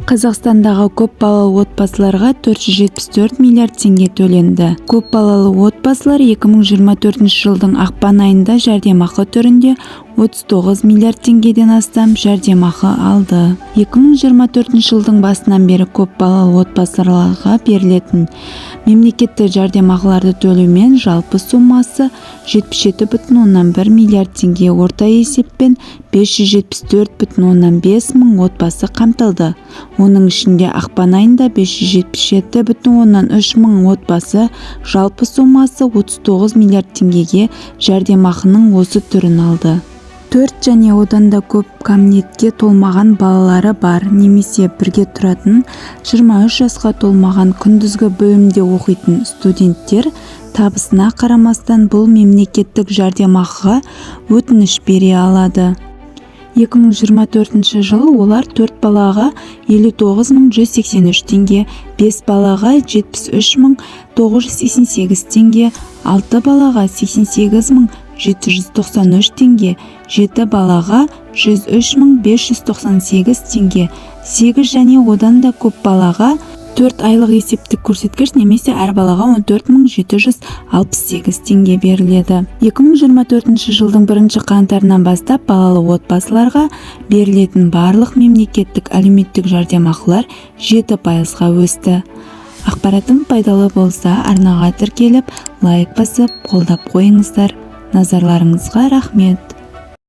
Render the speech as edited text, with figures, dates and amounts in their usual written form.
Қазақстандағы көп балалы отбасыларға 474 миллиард теңге төленді. Көп балалы отбасылар 2024 жылдың ақпан айында жәрдемақы түрінде 39 миллиард теңгеден астам жәрдемақы алды. 2024 жылдың басынан бері көп балалы отбасыларға берілетін мемлекеттік жәрдемақыларды төлеумен жалпы сомасы 77,1 миллиард теңге, орта есеппен 574,5 мың отбасы қамтылды. Оның ішінде ақпан айында 577,3 мың отбасы жалпы сомасы 39 миллиард теңгеге жәрдемақының осы түрін алды. Төрт және одан да көп кәмелетке толмаған балалары бар немесе бірге тұратын 23 жасқа толмаған, күндізгі бөлімде оқитын студенттер табысына қарамастан бұл мемлекеттік жәрдемақыға өтініш бере алады. 2024 жылы олар төрт балаға 59 183 теңге, бес балаға 73 988 теңге, алты балаға 88 793 теңге, жеті балаға 103 598 теңге, сегіз және одан да көп балаға 4 айлық есептік көрсеткіш немесе әр балаға 14 768 теңге беріледі. 2024 жылдың бірінші қаңтарынан бастап балалы отбасыларға берілетін барлық мемлекеттік әлеуметтік жәрдемақылар 7%-ға өсті. Ақпаратым пайдалы болса, арнаға тіркеліп, лайк басып, қолдап қойыңыздар. Назарларыңызға рахмет.